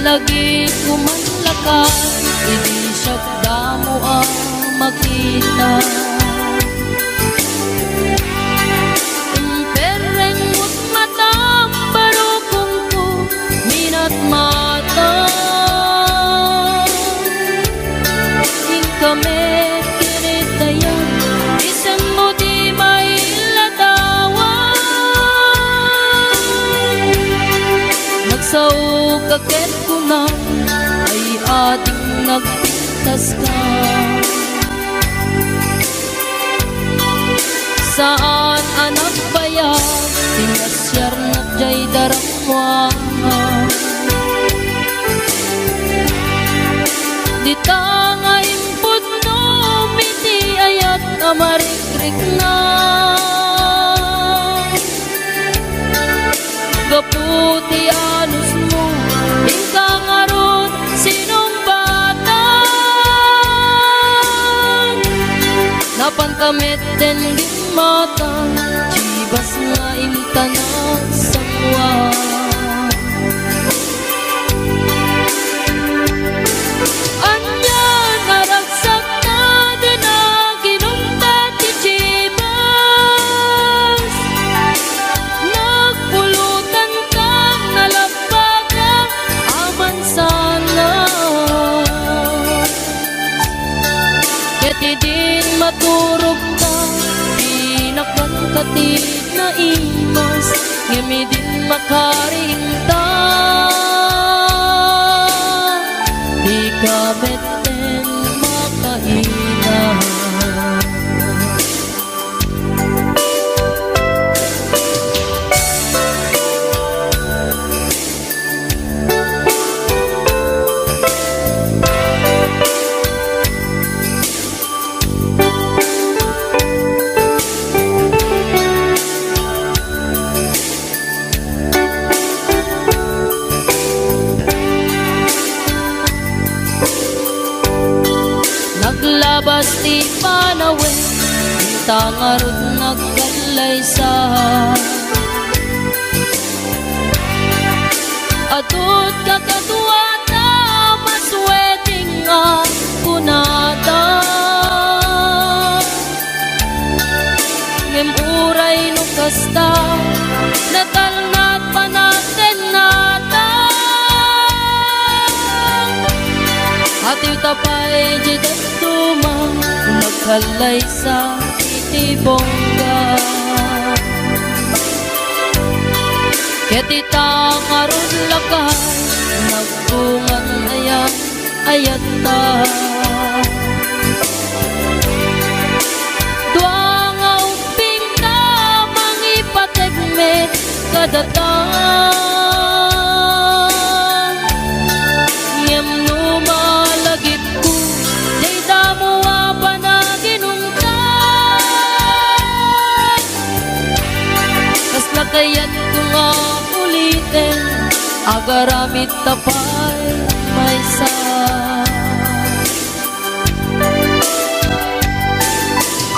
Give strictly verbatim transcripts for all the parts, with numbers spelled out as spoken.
Lagip ko man lakay, idi siak damo a makita. Imperreng mo't matam, barukongko, minatmata. Inka met ket itayan, isenmo ti mailadawan. Nagsaoka ket kunam, ay adik nagpintaska. Saan a nagbayag ti nasiarnak diay darammuana. Dita nga impudnom iti ayat a marikrikna. Gapu ti anusmo, inka ngarud sinungbatang. Napanka metten gimmatan, Jebas nga intanak sangoan. Ania nga ragsak ta dinnak inumta ti Jebas. Nagpulotan ka, nalabbaga a mansanas. Ket idin maturogka, pinakanka ti naimas, ngem idin makariingta, dika metten makaina. Naglabas ti panawen, inta ngarud nagkallaysa. Adut kakaduata, mas wedding a kunada. Ngem uray no kasta, natalnat panagtennata. Atiwta pay diay dadduma, nagkallaysa iti bongga. Ket ita ngarud lakay, nagbungan aya ayatta. Dua nga ubbingta, mangipateg met kadata. Ngem no malagipko, diay damo a panaginumta. Kasla kayatko nga uliten, agaramidta pay maysa.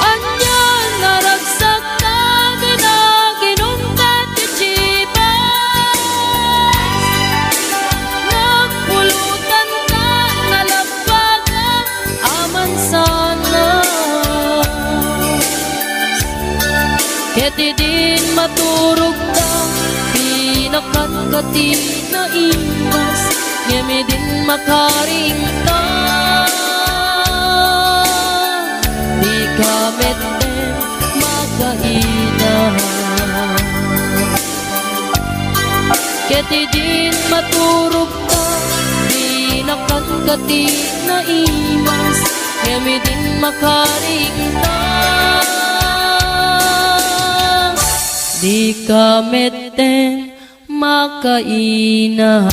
Ania nga ragsak ta dinnak inumta ti Jebas. Nagpulotan ka, nalabbaga a mansanas. Ket idin maturogka, pinakanka ti naimas, ngem idin makariingta, dika metten makaina. Ket idin maturogka, pinakanka ti naimas, ngem idin makariingta, dika metten makaina.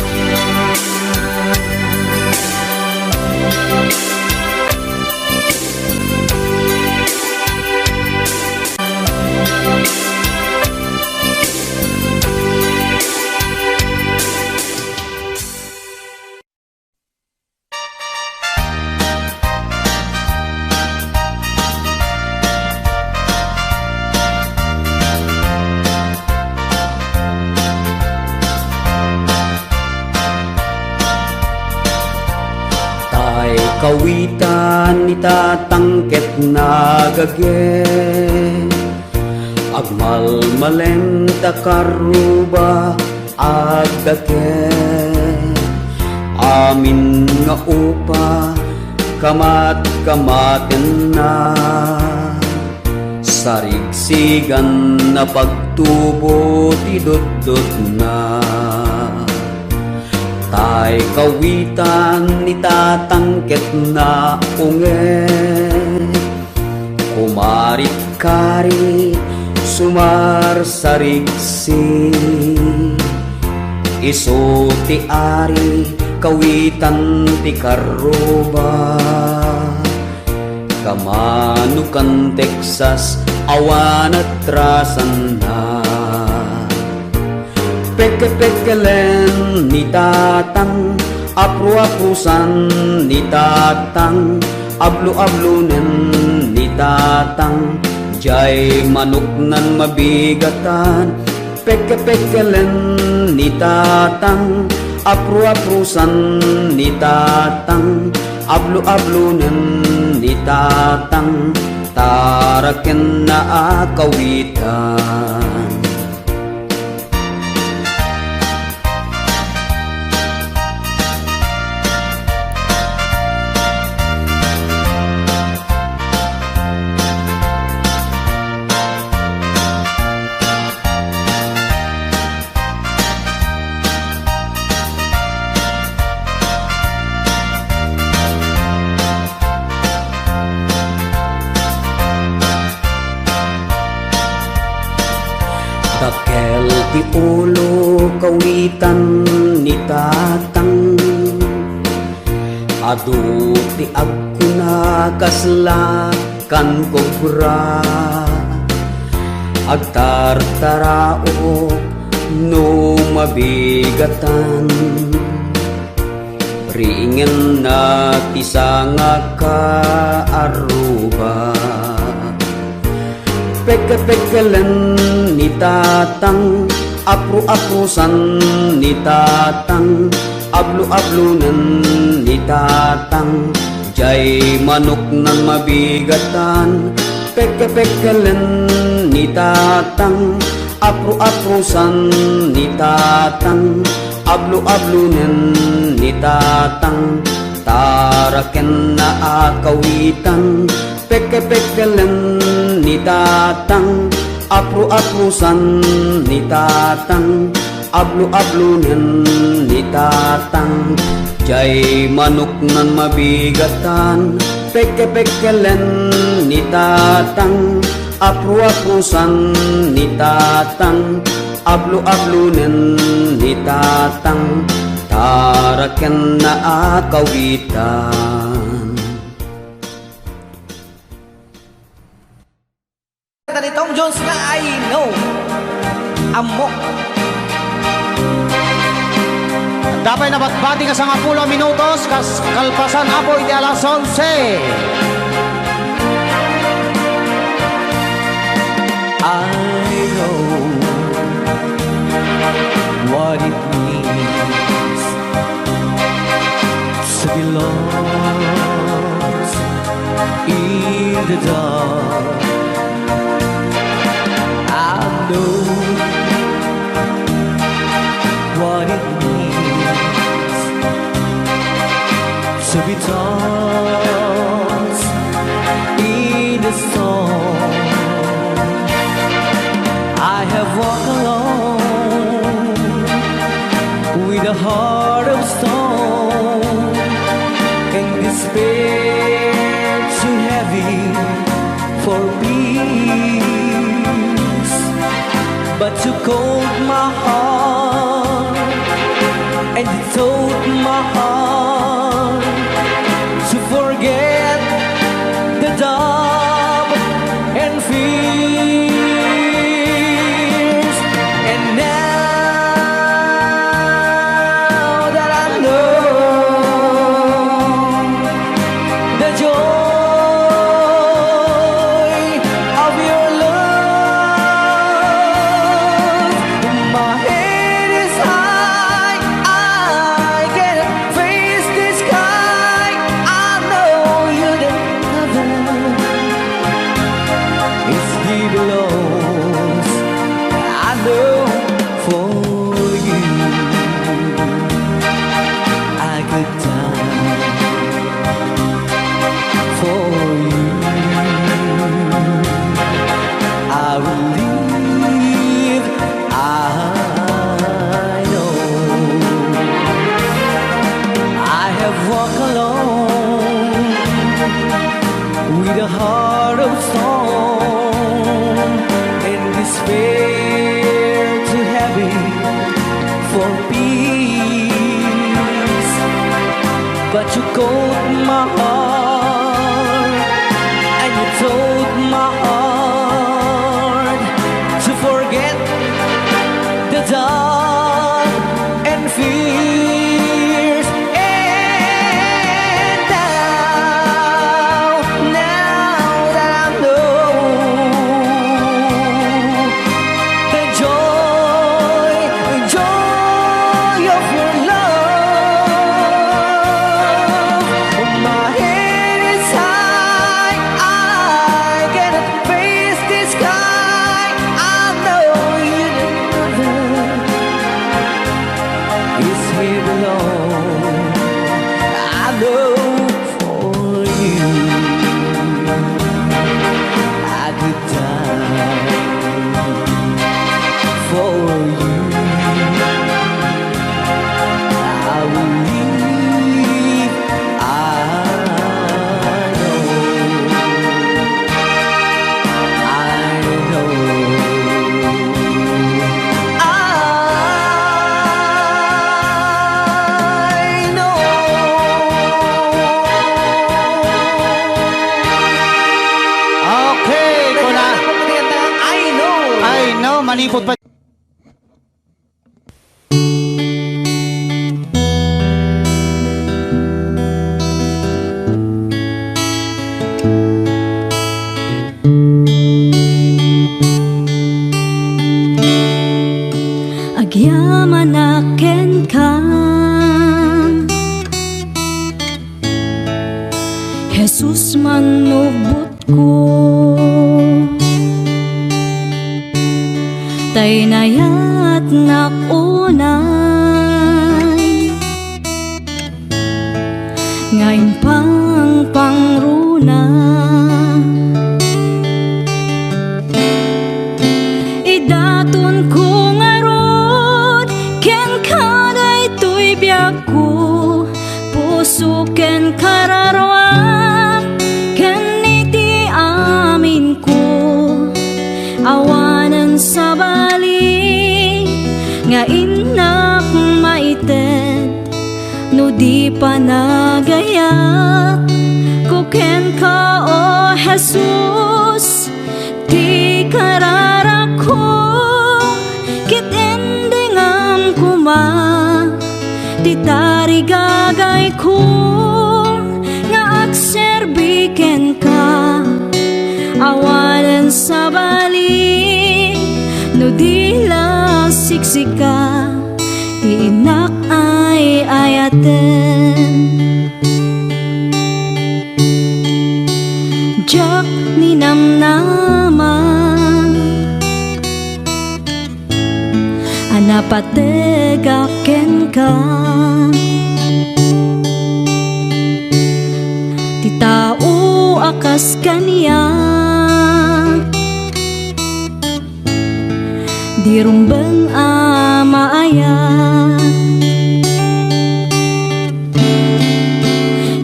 Awitan ni Tatang ket nagage. Agmalmalem ta karruba, agdake. Amin nga upa, kamat-kamatenna. Sarigsigan a pagtubo ti dutdotna. Tay kawitan ni Tatang ket naunget. Kumarit-karit, sumarsarigsi. Isu ti ari, kawitan ti karruba. Kamanokan Texas, awan atrasanna. Pekkepekkelen ni Tatang, apruaprusan ni Tatang, abluablonen ni Tatang, jay manoknan mabigatan. Pekkepekkelen ni Tatang, apruaprusan ni Tatang, abluablonen ni Tatang, tarakenna a kawitan. Dakkel ti ulo, kawitan ni Tatang. Adu ti agkuna, kasla kan kobra. Agtartaraok no mabigatan. Riingenna ti sanga kaarruba. Pekkepekkelen ni Tatang, apruaprusan ni Tatang, abluablonen ni Tatang, jay manoknan mabigatan. Pekkepekkelen ni Tatang, apruaprusan ni Tatang, abluablonen ni Tatang, tarakenna a kawitan. Pekkepekkelen ni Tatang, apruaprusan ni Tatang, abluablonen ni Tatang, jay manoknan mabigatan. Pekkepekkelen ni Tatang, apruaprusan ni Tatang, abluablonen ni Tatang, tarakenna a kawitan. Kanta ni Tom Jones nga I Know. Ammok. Adda pay nabatbati nga sangapulo a minutos kas kalpasan, Apo, iti alas onse. I know what it means to be lost in the dark. I know what it means to be tossed in the storm. I have walked alone with a heart of stone and despair too heavy for peace. But you called my heart and you told my heart to forget the doubt and fears. And now that I know the joy of your love, my head is high, I can face Lipot pa. Agyamanak kenka, Jesus, manubbot ko. Tay nayatnak unay nga impangpangruna. Idatonko ngarud kenka daytoy biagko, puso ken kararuak, ken iti aminko. Awanen sabali nga innak maited no di panagayat ko kenka, O Jesus. Ti kararakko, ket indingam koma ti tarigagayko nga agserbi kenka. Awanen sabali no di la siksika ti innak ay-ayaten. Diak ninamnama a napategak kenka. Ti tao a kas kaniak, di rumbeng a maayat.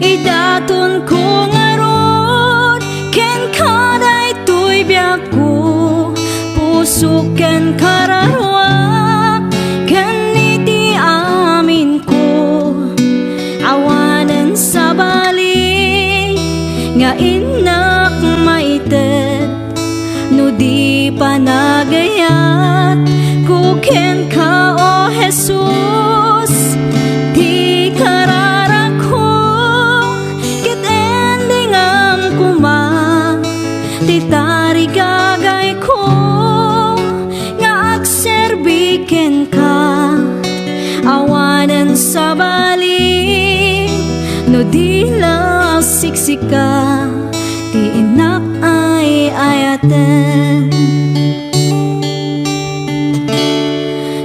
Idatonko ngarud kenka daytoy biagko, puso ken kararuak, ken iti aminko. Awanen sabali nga innak maited no di panagayat ko kenka, O Jesus. Ti kararakko, ket indingam koma ti tarigagayko nga agserbi kenka. Awanen sabali no di la siksika ti innak ay-ayaten.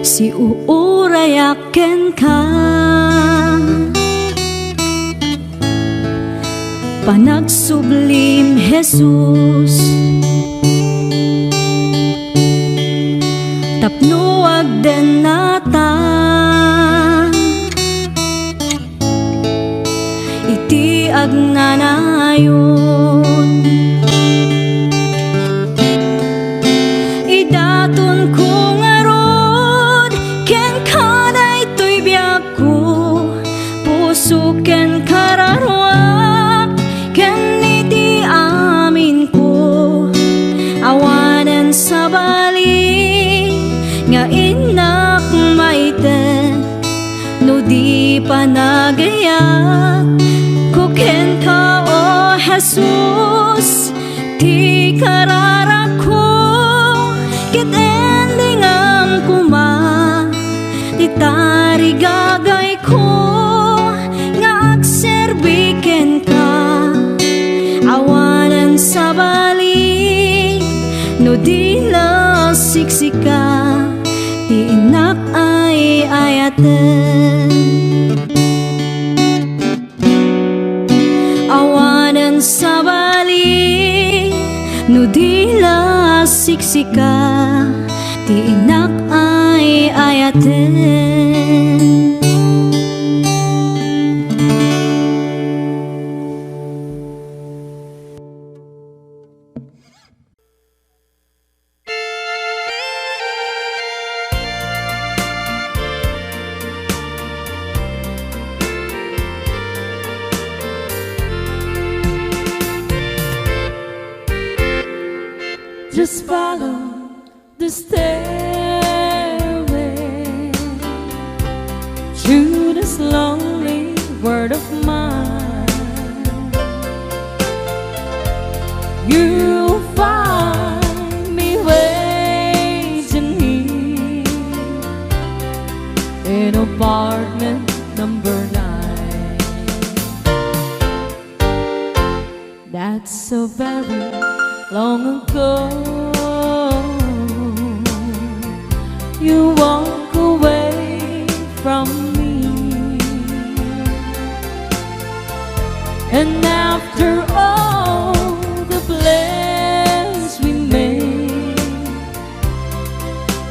Siuurayak kenka, panagsublim, Jesus, tapno agdennata iti agnanayon. Idatonko ngarud kenka daytoy biagko, puso ken kararuak, ken iti aminko. Awanen sabali nga innak maited no di panagayat ko kenka, O Jesus. Ti kararakko, ket indingam koma ti tarigagayko nga agserbi kenka. Awanen sabali no di la siksika ti innak ay-ayaten. Awanen sabali no di la siksika ti innak ay-ayaten. Just follow the stairs.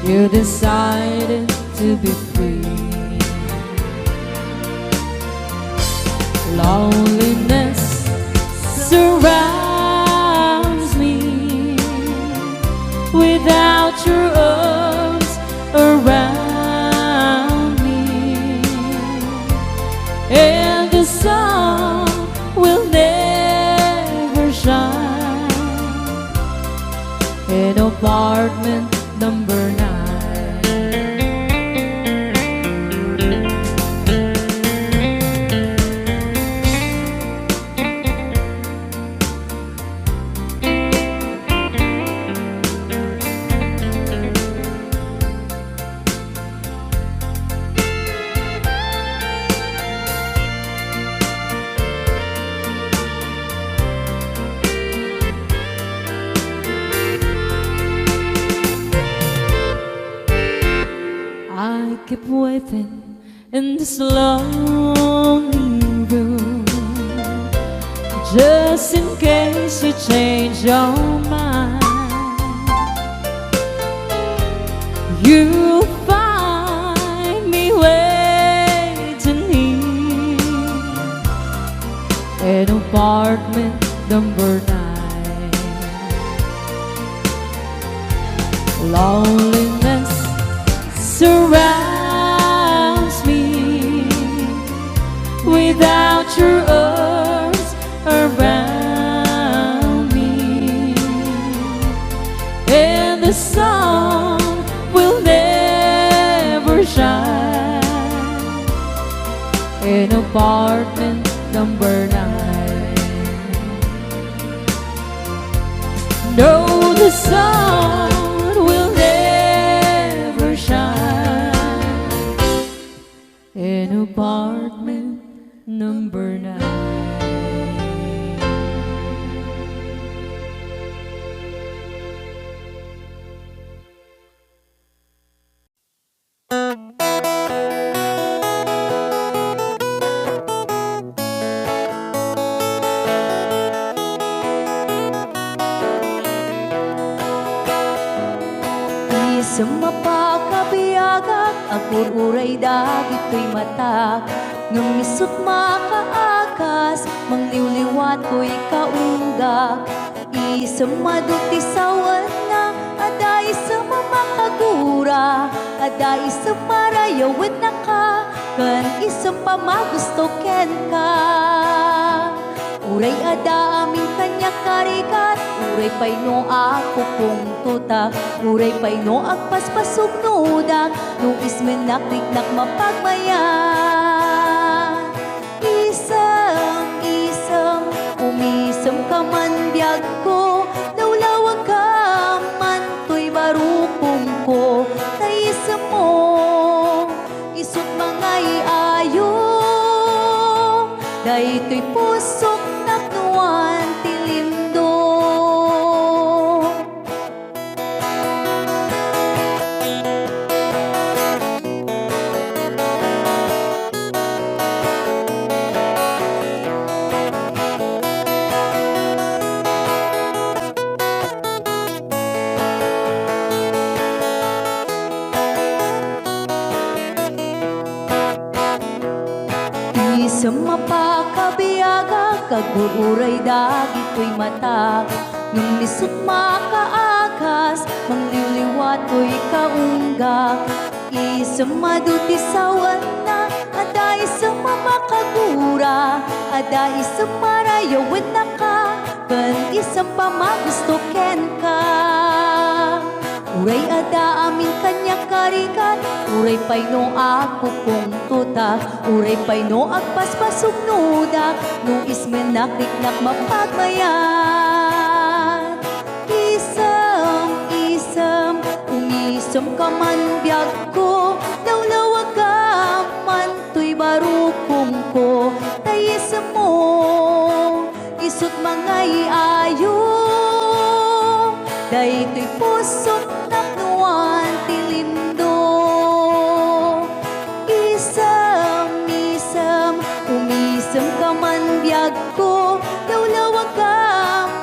You decided to be free. Loneliness surrounds me without your arms around me, and the sun will never shine in apartment number nine. I keep waiting in this lonely room, just in case you change your mind. You find me waiting here in apartment number nine. Loneliness surrounds me without your arms around me, and the sun will never shine in apartment number nine. No, the sun will never shine in apartment number nine. Isem a pakabiagak, agur-uray dagitoy matak. Ngem isut' makaagas, mangliwliwa toy kaunggak. Isem adu ti sawenna, adda isem a makagura, adda isem a rayawennaka, ken isem pamagusto kenka. Uray adda amin kaniak a rigat, uray pay no agpupungtotak, uray pay no agpaspasugnodak, no ismennak riknak mapagmayat. Isem, isem, umisemka man biagko, lawlawagka man toy barukongko, ta isemmo, isut' mangay-ayo, daytoy pusok tapno awan ti lindo. Isem a pakabiagak, agur-uray dagitoy matak. Ngem isut' makaagas, mangliwliwa toy kaunggak. Isem adu ti sawenna, adda isem a makagura, adda isem a rayawennaka, ken isem pamagusto kenka. Uray adda amin kaniak a rigat, uray pay no agpupungtotak, uray pay no agpaspasugnodak, no ismennak riknak mapagmayat. Isem, isem, umisemka man biagko, lawlawagka man toy barukongko, ta isemmo, isut' mangay-ayo, daytoy pusok tapno awan ti lindo. Isem, isem, umisemka man biagko, lawlawagka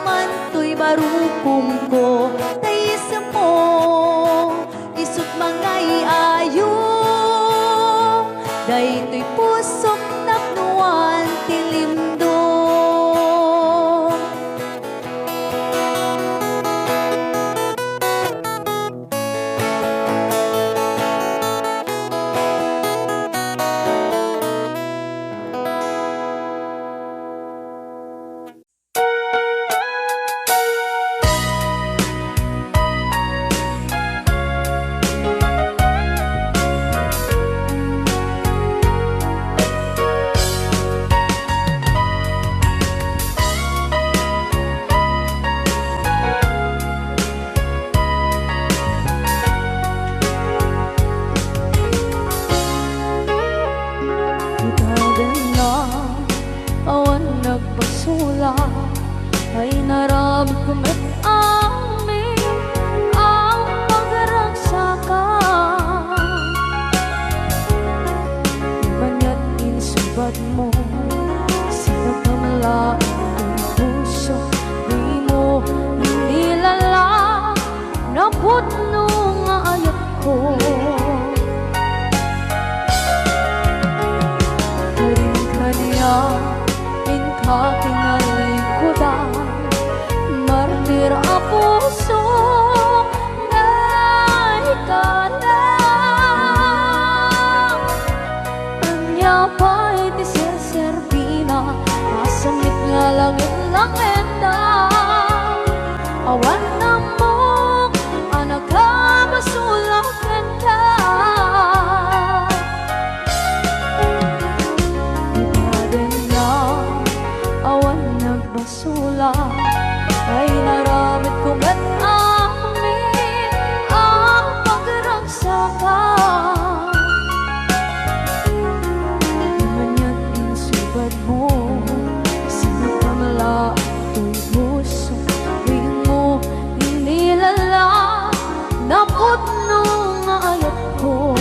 man toy barukongko, ta isemmo, isut' Daytoy pusok napnoan ti limdum. Itaden na awan nagpasulak, ay naramidko met amin a pagragsakan. Maniat insubadmo, sinakamla ang puso, di mo nilala. Napudno nga ayatko. Karin kaniak, inka kinalikudan, martir a puso, naikana. Ania pay ti serserbina, a sangit nga langit-langitda. Awan ammok a nakabasolak kenka. Itaden na awan nagbasolak, ay naramidko met amin a pagragsakan. Maniat insubadmo, sinakamla toy puso, di mo nilala. Napudno nga ayatko.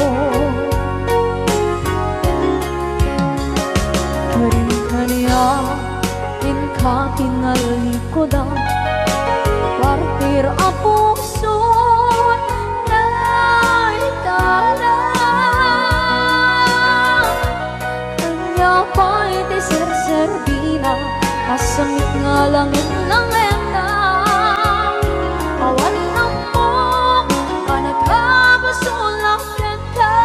Karin kaniak, inka kinalikudan, martir a puso, naikana. Ania pay ti serserbina, a sangit nga langit-langitda. Awan ammok a nakabasolak kenka.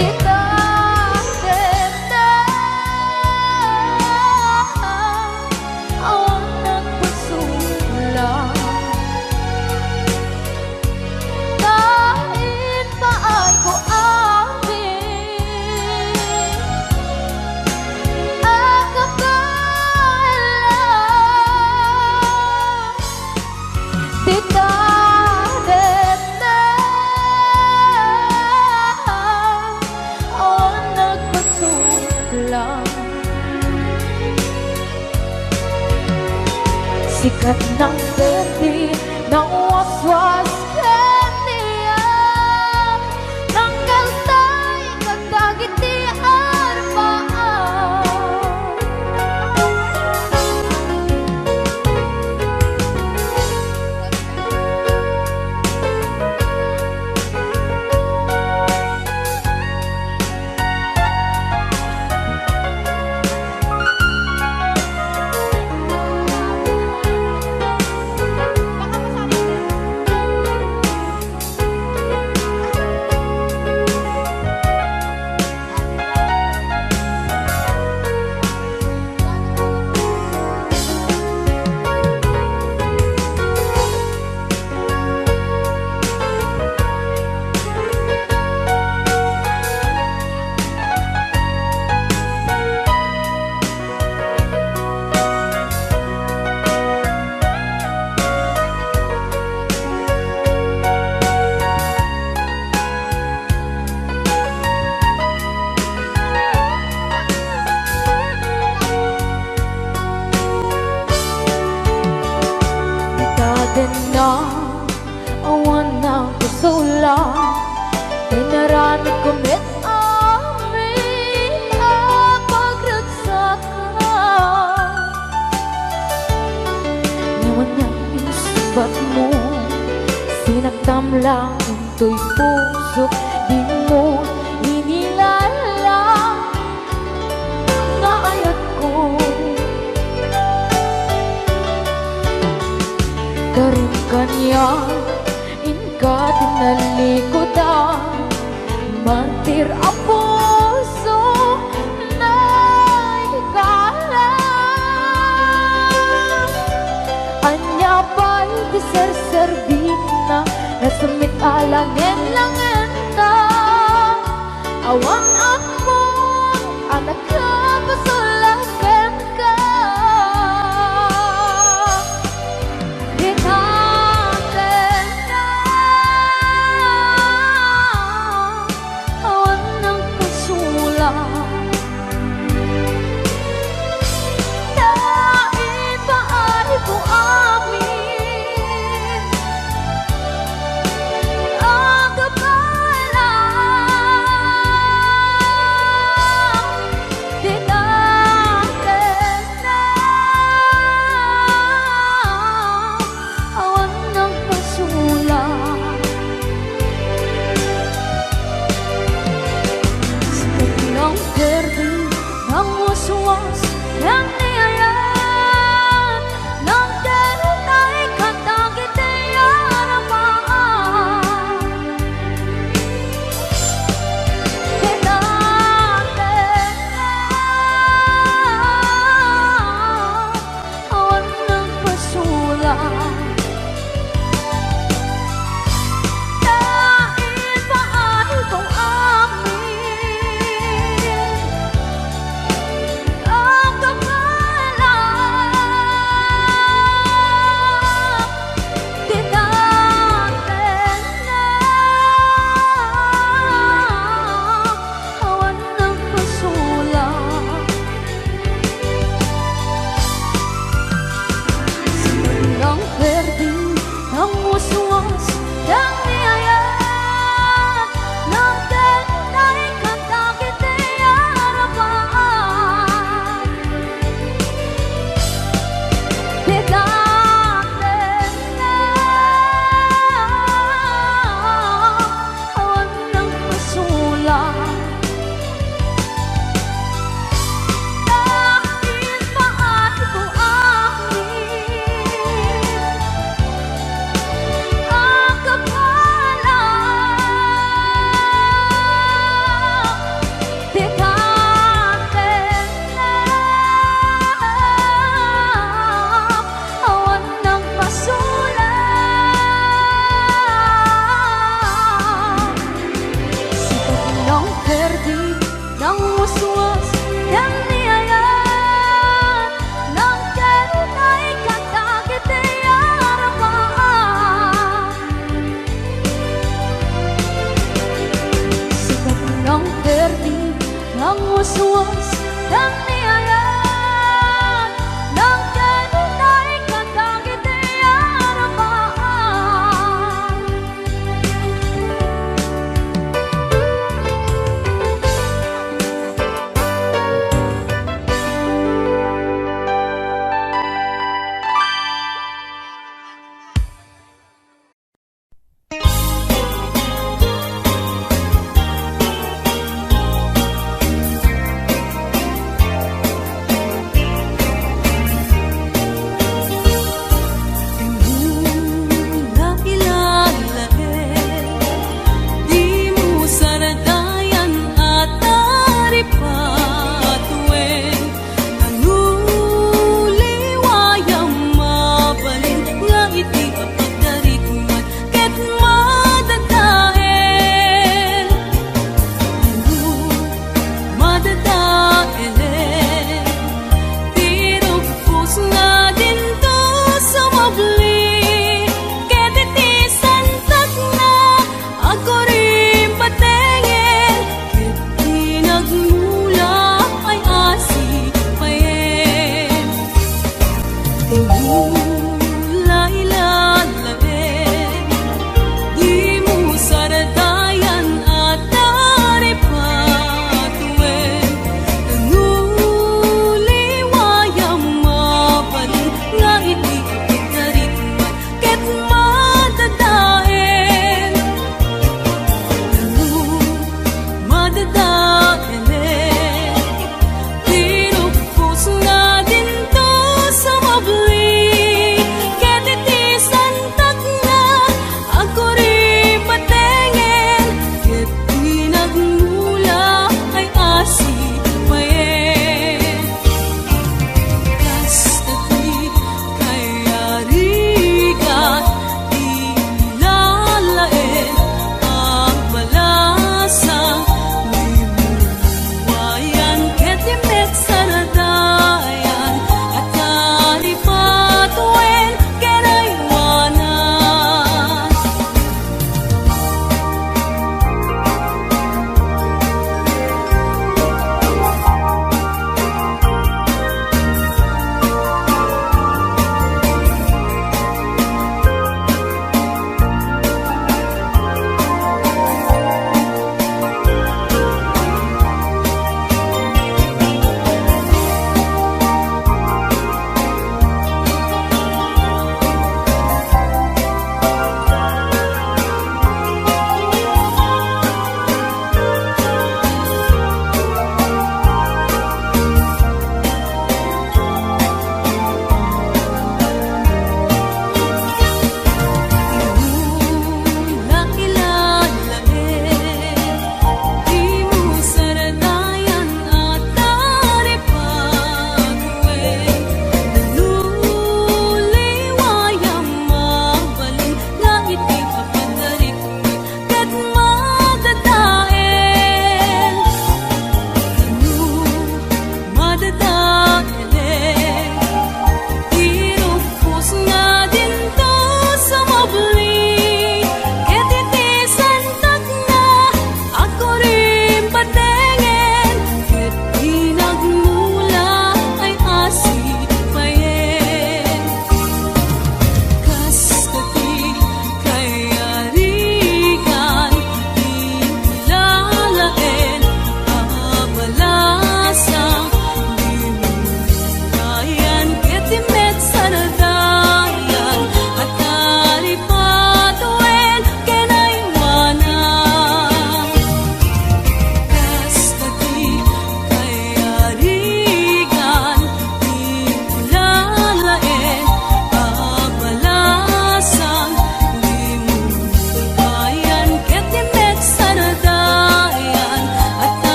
Itaden na awan nagpasulak. Ta impaayko amin a kabaelan. Itaden na awan nagpasulak. Sikat ng berde, nawaswas kaniya, nangkaltay kadagiti arbaan. Itaden na awan nagpasulak, inaramidko met amin a pagragsakan. Ngem ania insubadmo, sinaktam lang intoy pusok, Dimo inilala nga ayatko. Karim kaniak, inka ti nalikudan, martir a puso, naikala. Ania pay ti serserbina, nasemmit a langen-langenta. Awan ammon a nakapasulak kenka. Dinaten na awan nagpasulak. Ta ipaay ko amin a kabaelan. Dinaten na awan nagpasulak. Sika ti nangperdi, nangwaswas, ken ni ayat, nangterutay kadagiti aramaan. Dinaten na awan nagpasulak. Ta ipaay ko amin a kabaelan. Dinaten na awan nagpasulak. Sika ti nangperdi, nangwaswas, ken ni ayat, nangterutay kadagiti aramaan. Dinaten na awan nagpasulak. Ta ipaay ko amin a kabaelan.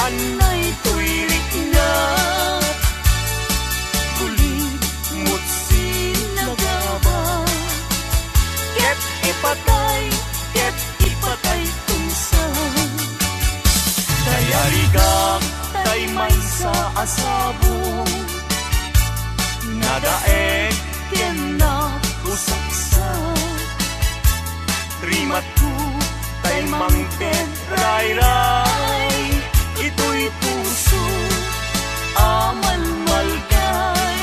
Anay toy rikna, gulid met sinagaba, ket ipatay, ket ipatay toy sa. Tay arigak, tay maysa a sabong, nadaek ken nausaksak. Rimatko tay mangted rayray, itoy puso a malmalkay.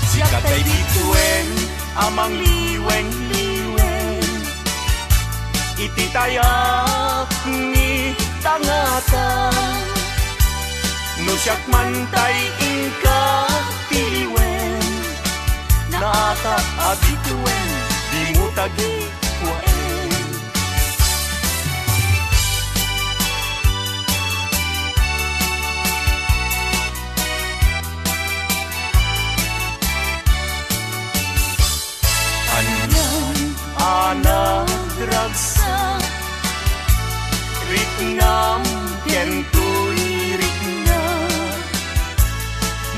Sika tay bituen a mangliweng-liweng iti tayak ni tangatan. No siak man tay inka tiliwen, naaka a bituen, dimo tagikuaen. Anian a nagragsak, riknam ken toy rikna,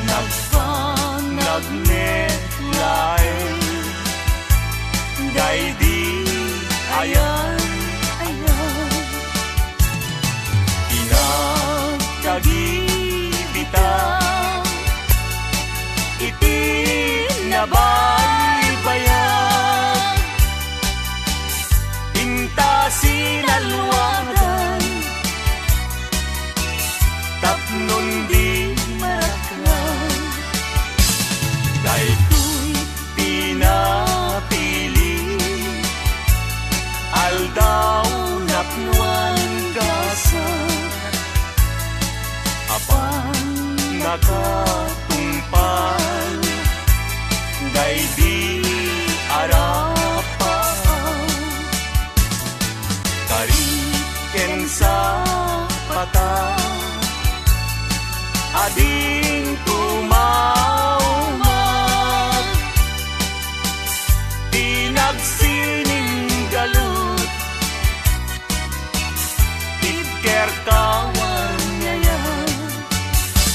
nagpanagnet laeng, daydi ayan, ayan. Pinagtagibita iti nabaybayan, inta sinalwagan tapnon di maraklan. Daytoy pinapili, aldaw, napno, gasat, apan nakatungpal, daydi arapaw. Kari ken sapata, ading tumawag, ti nagsininggalut, ibker kawan yaya.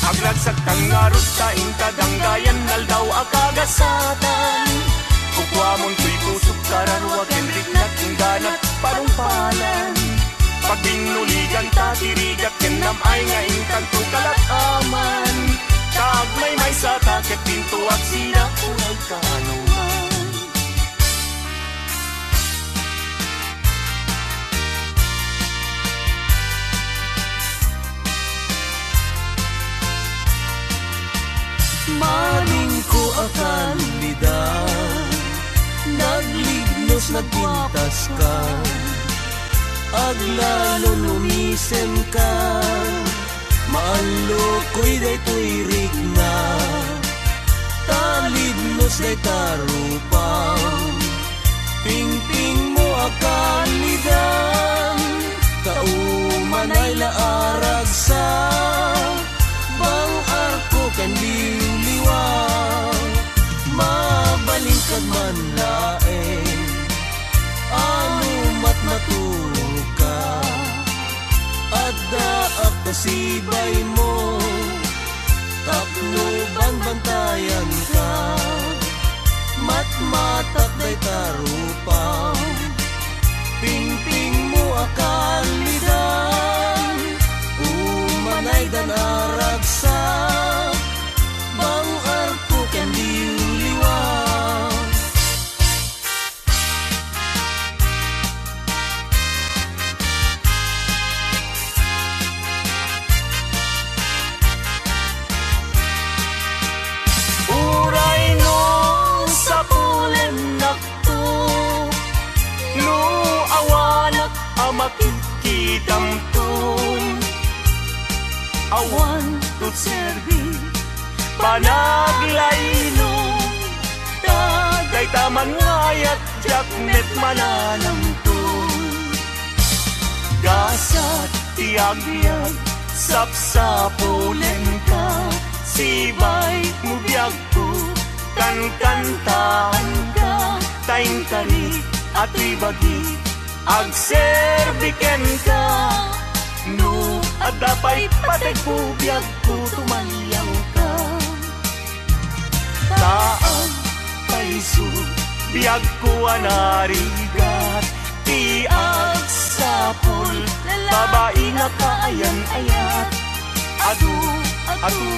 Agragsak tan ngarud ta inta danggayan, aldaw a kagasatan. Kukuamon toy pusok, kararua ken riknak, inggana panungpalan. Pagbinnuligan ta ti rigak ken nam-ay nga intanto kalak-aman. Ta agmaymaysa ta ket dinto agsina, uray kaanoman. Malingko a kalidan, naglibnos, nagpintas ka, aglalon, umisem ka, maallokoy daytoy rikna, ta libnos dayta rupaw. Pingpingmo a kalidan, ta umanay la a ragsak, bang-arko ken liwliwa, mabalin kad man laeng, ano matmaturog ka, addaak ta sibaymo. Tapno banbantayanka, matmatak dayta rupaw. Pingpingmo a kalidan, umanaydan a ragsak, bang-arko ken liwliwa. Uray no sapulennakto, no awanak a makitkitamto, awanto serbi, panaglaylo, ta dayta man nga ayat, diak met mananamto. Gasat ti agbiag, sapsapulenka, sibaymo biagko, kankantaanka, ta inkari a ti bagi, agserbi kenka, no Adda pay pategko, biagko, tumayawka. Ta agpayso, biagko, a narigat ti agsapul, babai nga kaayan-ayat. Adu, adu,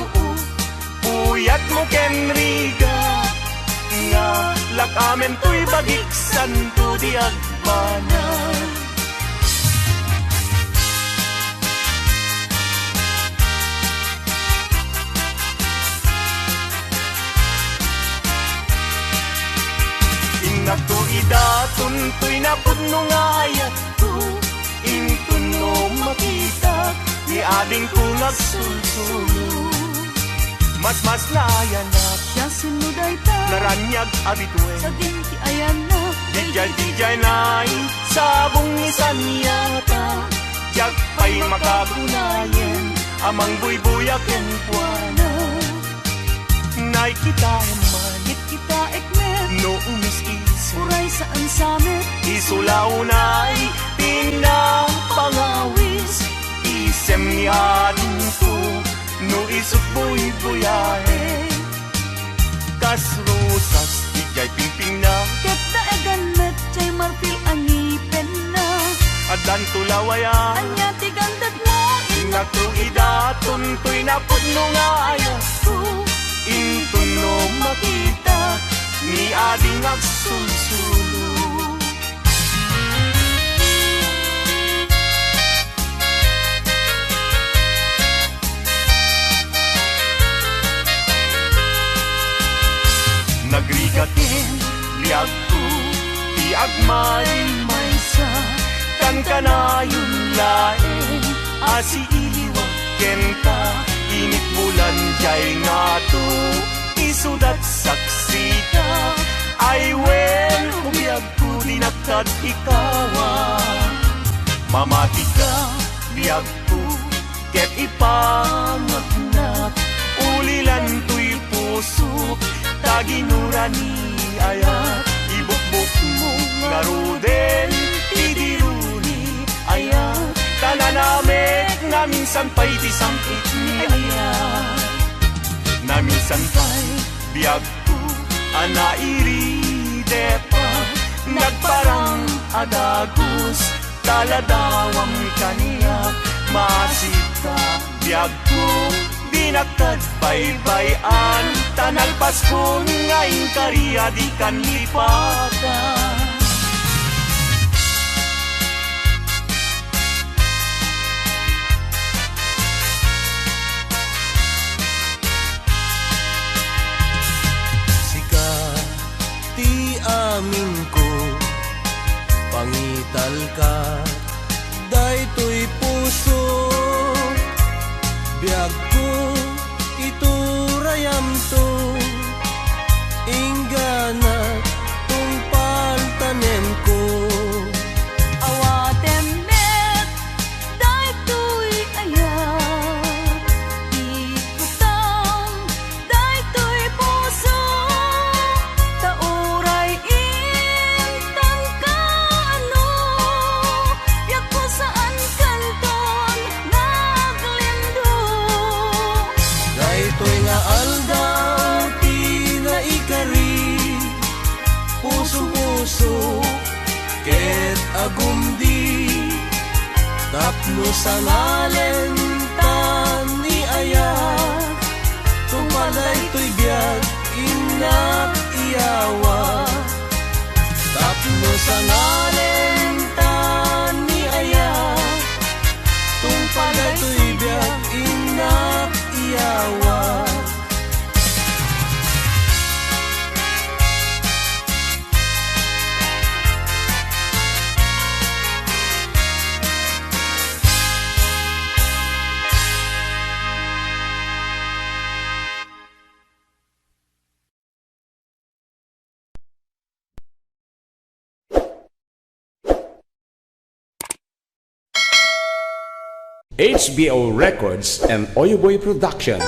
puyatmo ken rigat, nga lak-amen toy bagik, santo di agbanag. Innakto ida toy napudno nga ayatko, inton no makitak ni adingko nga agsulsulo. Masmaslayanak. Siasino dayta? Naraniag a bituen. Sadin ti ayanak. Didiay, didiay nay sabong ni Saniata. Diak pay makagunayen a mangbuybuya kenkuana. Nay kitaem man. Ket kitaek met. No umis-is. Uray saan sa met. Isu la unay ti napangawis. Isem ni adingko no isut buybuyaen. Kas rosas, diay pingpingna. Ket daegan met diay marfil a ngipenna. Addanto lawayan. Ania ti gandetmo? Innakto ida toy napudno nga ayatko. Inton no makitak ni ading agsulsulo. Nagrigat ken biagko ti agmaymaysa, kankanayon laeng a siiliwak kenta, init bulan diay ngato, isudat saksita. Ay wen, o biagko, dinak kad ikawa. Mamatika, biagko, ket ipangagnak, ulilan toy pusok, ta ginura ni ayat, ibukbokmo ngaruden ti diru ni ayat, ta nanamek naminsan pay ti sam-it ni ayat. Naminsan pay biagko a nairidepa, nagparang a dagus, ta ladawam kaniak, maasitka, biagko, dinak kad baybay-an, ta nalpaskon nga inkari a dikan lipatan. Sika ti aminko, pangitalka daytoy puso, biagko, iturayamto, inggana tungpal tanemko. Awatem met daytoy ayat, ikutam daytoy puso, ta uray intan kaano, biagko, saankanton naglimdo. Daytoy nga aldaw ti naikari, puso-puso ket agumdi, tapno sangalen ta ni ayat, tungpal daytoy biag, innak iyawa. Tapno sangalen ta ni ayat, tungpal daytoy biag, innak iyawa. H B O Records and Oyoboy Production.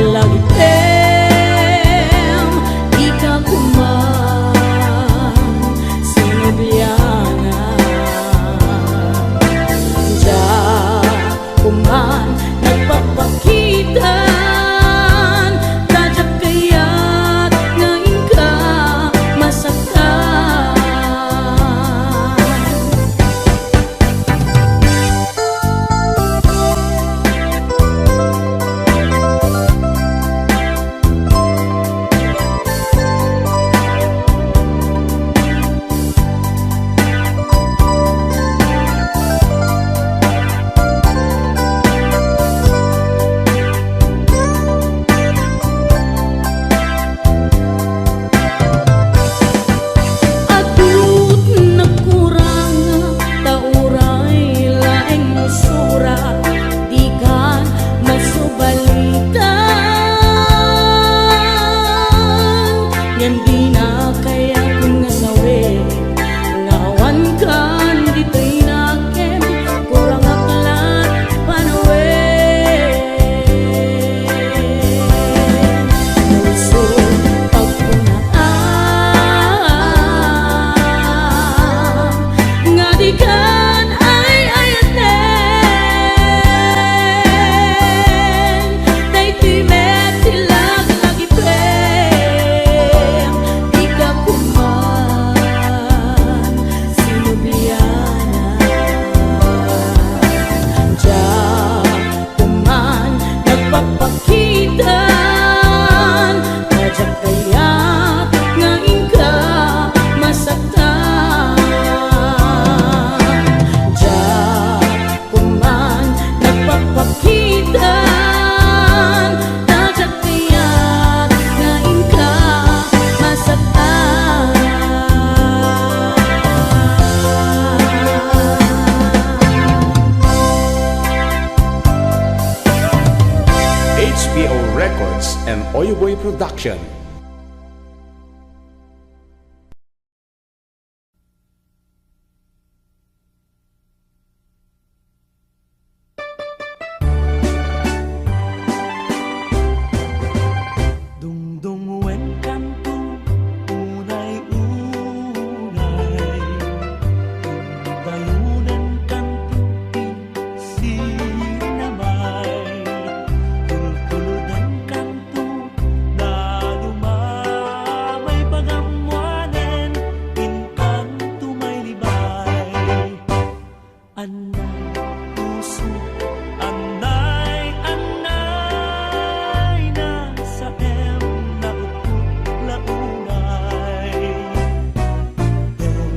Lagipem, ika kuman sinubliana. Diak kuman nagpakpakitan, ta diak kayat nga inka masaktan. Adut nagkurang, ta uray laeng sura, dikan masubalitan. Ngem dina kayat nga sawen, nga awankan ditoy nakem, kurangak la't panawen. Puso, pagkunaan nga dikan ay-ayaten. Daytoy met ti laglagipem, dika kuman sinubliana. Diak kuman nagpakpakitan, ta diak kayat nga inka masaktan. Diak kuman nagpakpakitan, ta diak kayat nga inka masaktan. H P O Records and Oyoboy Production. Dungdungwenkanto unay-unay, dungdayunenkanto ti sinamay, tultulodankanto na dumamay pagammoanen, inkanto mailibay. Anay puso, anay, anay, nasaem, nautpot la unay. Dem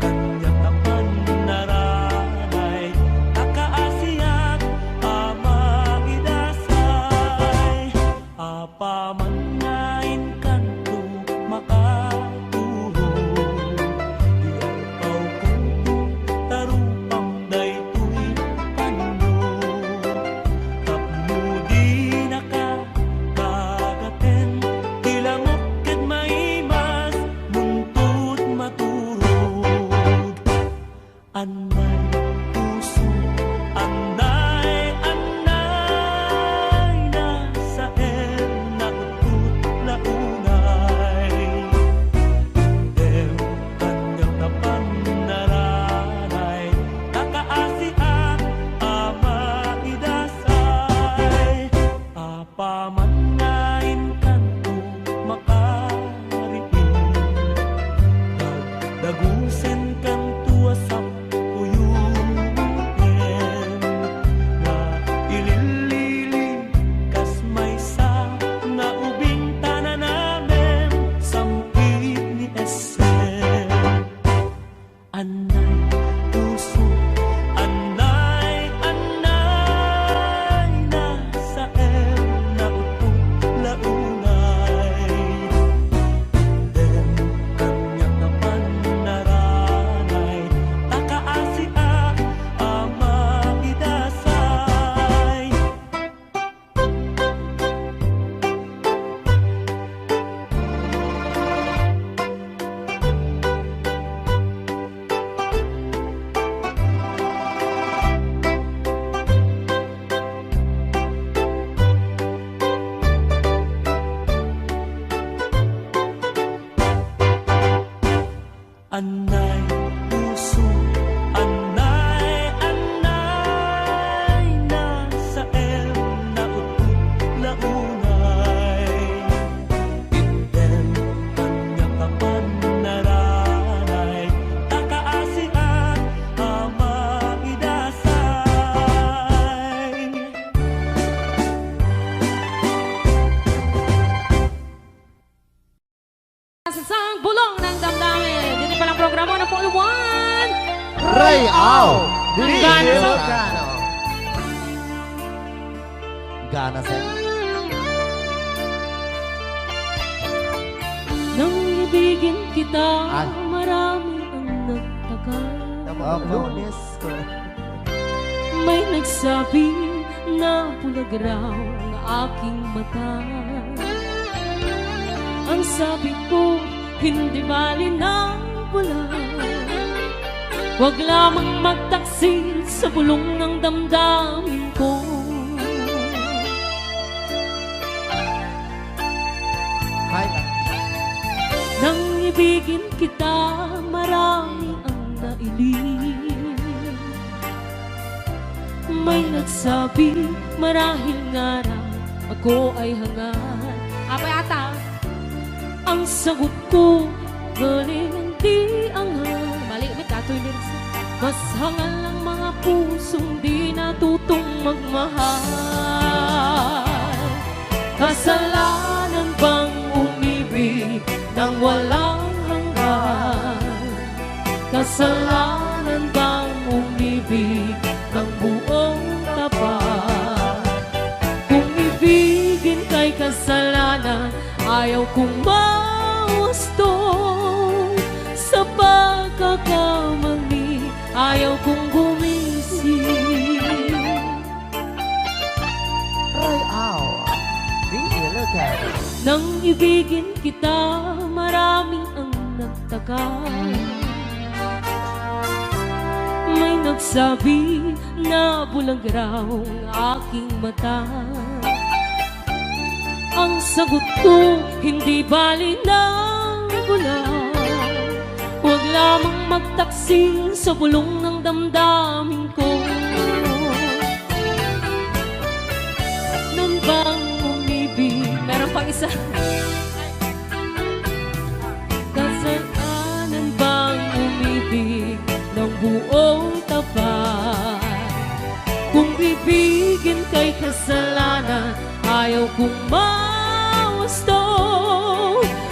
kaniak a pannararay, a kaasiak a maidasay. Apaman nga inkanto makaturog, ialpawkonto ta rupam daytoy panunot. Tapno dinaka kagaten ti lamok ket maimas, buntut maturog. Anay puso, anay, anay, nasaen, nautpot One. Ray Au. Ang gana sa Ilocano. Gana sa Nang ibigin kita, Ay. Marami ang nagtaka. Tama ba? Lunes ko. May nagsabi na bulag raw ang aking mata. Ang sabi ko, hindi bali ng bulag. Huwag lamang magtaksil sa bulong ng damdamin ko. Hi, Nang ibigin kita, marami ang nailing. May nagsabi, marahil nga raw ako ay hangal. Apay ata. Ang sagot ko, galing ang di anghal. Mali, may katoy lyrics. Mas hangal ang mga pusong di natutong magmahal. Kasalanan bang umibig nang walang hanggan? Kasalanan bang umibig ng buong tapat? Kung ibigin kay kasalanan, ayaw kong mawasto. Sa pagkakamali, ayaw kong gumising. Ray Au, the Ilocano. Nang ibigin kita, marami ang nagtaka. May nagsabi na bulag raw ang aking mata. Ang sagot ko, hindi bali ng bulag. Huwag lamang magtaksil sa bulong ng damdamin ko. Nan bang umibig? Meron pang isa. Kasalanan bang umibig ng buong tapat? Kung ibigin kay kasalanan, ayaw kong mawasto.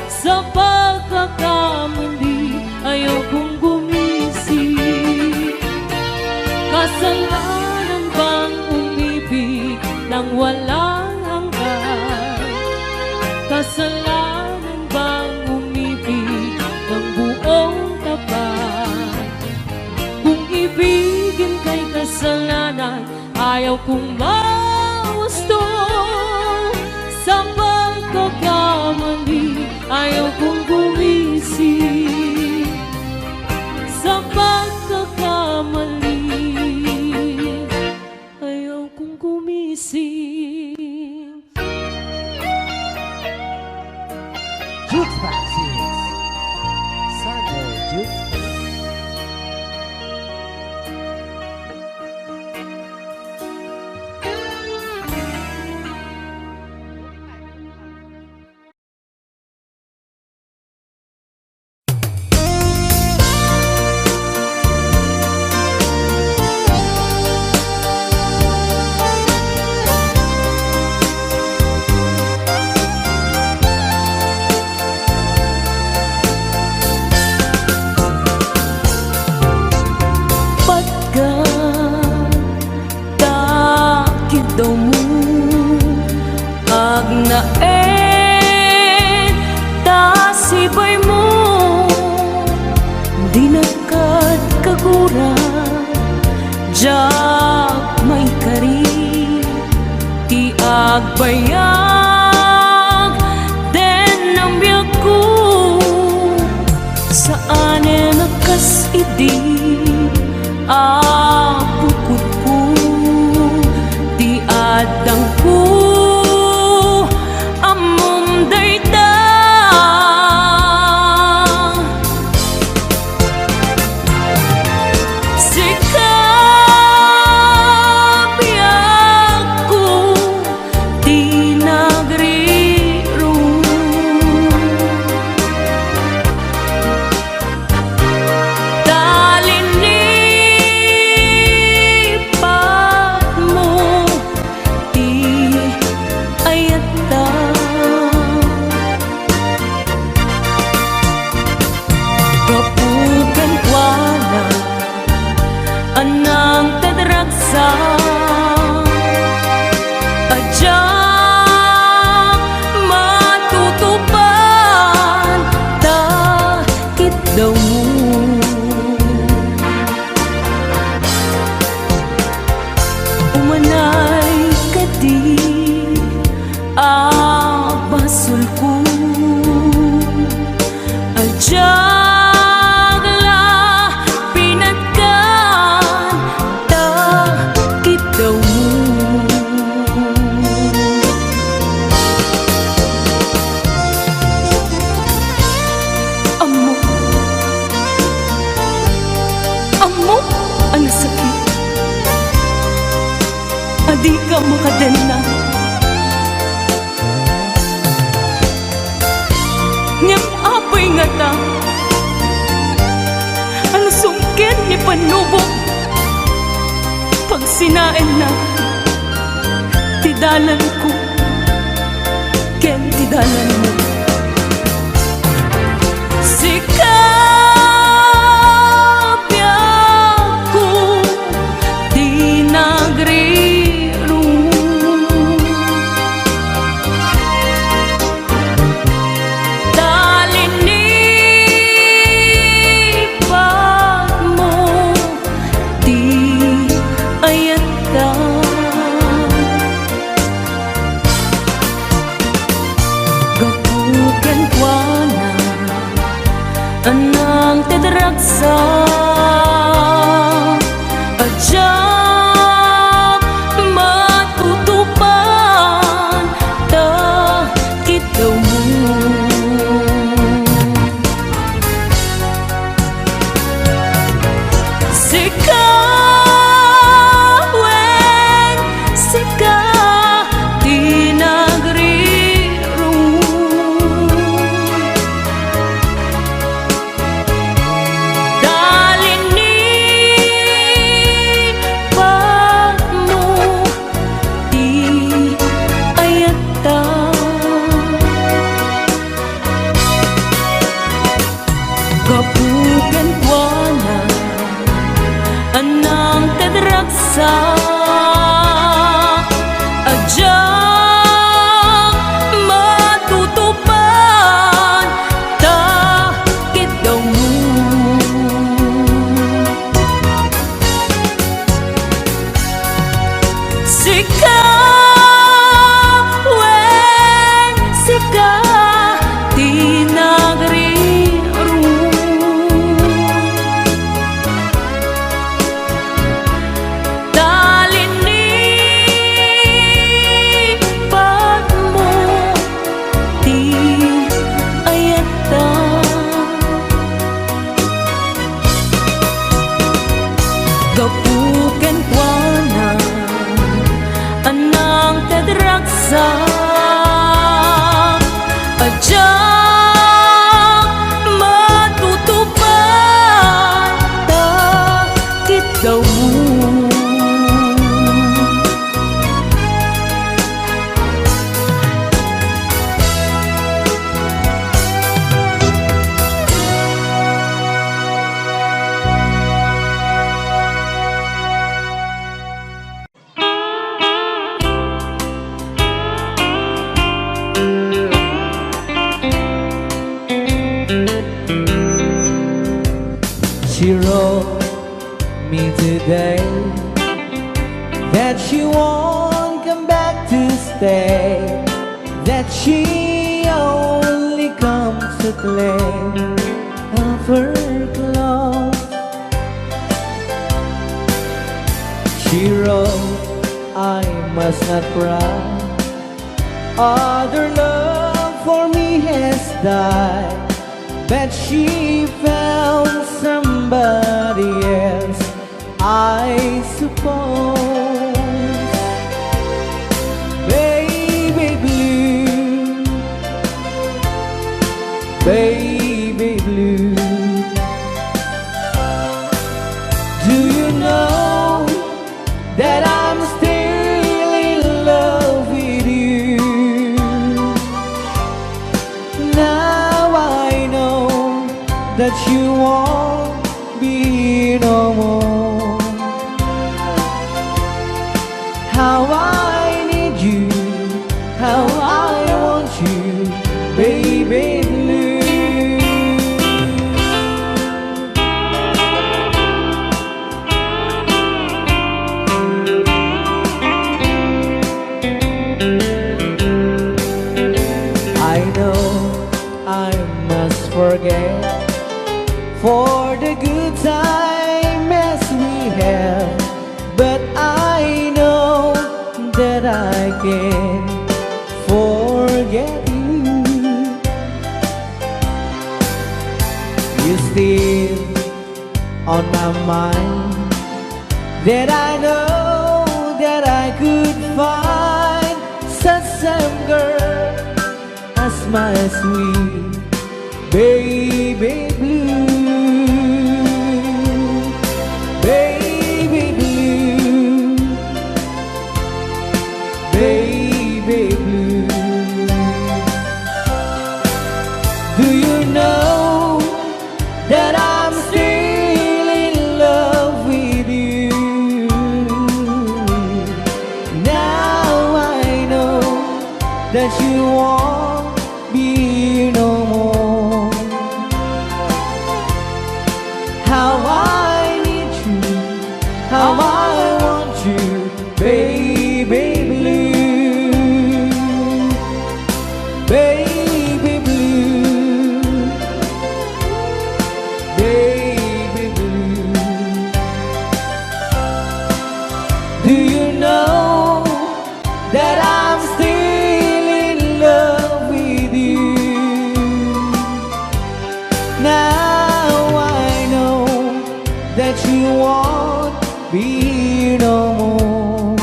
Sa pagkakamali, ayaw kong gumising. Kasalanan bang umibig nang walang hanggan? Kasalanan bang umibig ng buong tapat? Kung ibigin kay kasalanan, ayaw kong mawasto. Sa pagkakamali, ayaw kong gumising. Sa pagkakamali, ayaw kong gumising. Jukebox Hits. Sunday Jukebox. Patgan ta kidawmo, agnaed ta sibaymo, dinak kad kagura, diak maikari ti agbayag den biagko. Saanen a kas idi a bukotko ti addangko, ammom dayta. Sika, biagko, ti na Panubok, pagsinaenna ti dalanko ken ti dalanmo. Sika, biagko, ti nagrirong. Ta linipatmo ti ayatta. Gapu kenkuana, anang ti ragsak a diak matutupan ta kiddawmo. Sika, wen, sika ti nagrirong. Ta linipatmo ti ayatta. Gapu kenkuana, anang ti ragsak a diak matutupan ta kiddawmo. Sika, wen, sika ti nagrirong. Ta linipatmo ti ayatta. Gapu kenkuana, anang ti ragsak a diak matutupan ta kiddawmo. She wrote me today that she won't come back to stay, that she only comes to play of her clothes. She wrote, "I must not cry. Other love for me has died, but she found somebody else, I suppose." Baby blue, baby blue, do you know that I'm still in love with you? Now I know that you won't be here no more. How I need you, how I want you, baby blue. I know I must forget for the good time as we had, but I know that I can't forget you. You still on my mind, that I know that I could find such same girl as my sweet baby blue. Baby blue, baby blue. Do you know that I'm still in love with you? Now I know that you won't be here no more.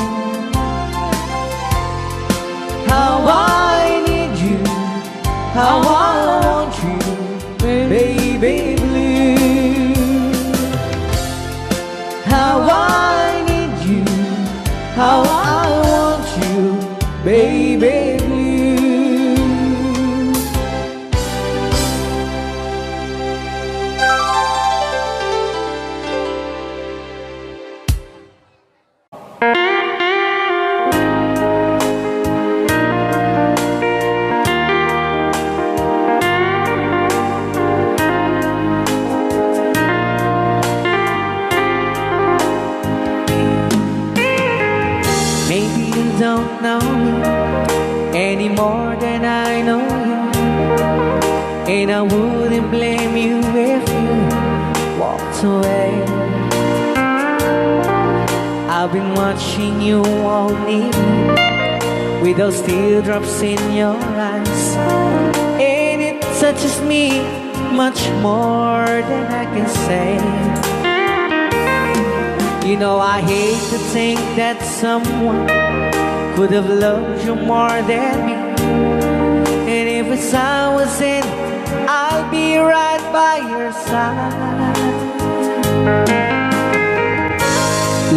How I need you, how I want you, baby blue. How I need you, how I want you, baby blue. Maybe you don't know me any more than I know you, and I wouldn't blame you if you walked away. I've been watching you all evening with those teardrops in your eyes, and it touches me much more than I can say. You know, I hate to think that someone could have loved you more than me. And if it's I was in, I'll be right by your side.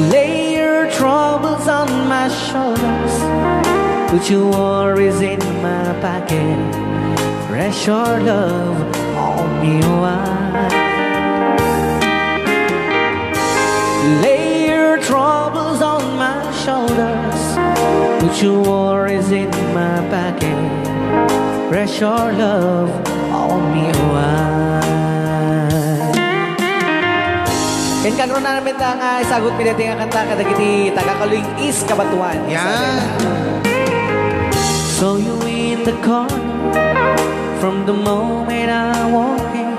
Lay your troubles on my shoulders, put your worries in my pocket. Rest your love on me, why? Lay your troubles on my shoulders, put your worries in my pocket. Rest your love on me, why? Ken kanruna met nga isagut mi daytoy nga kanta kadagiti taga-Caluig East, Cabatuan. Yan. Isabela. Saw you in the corner from the moment I walked in.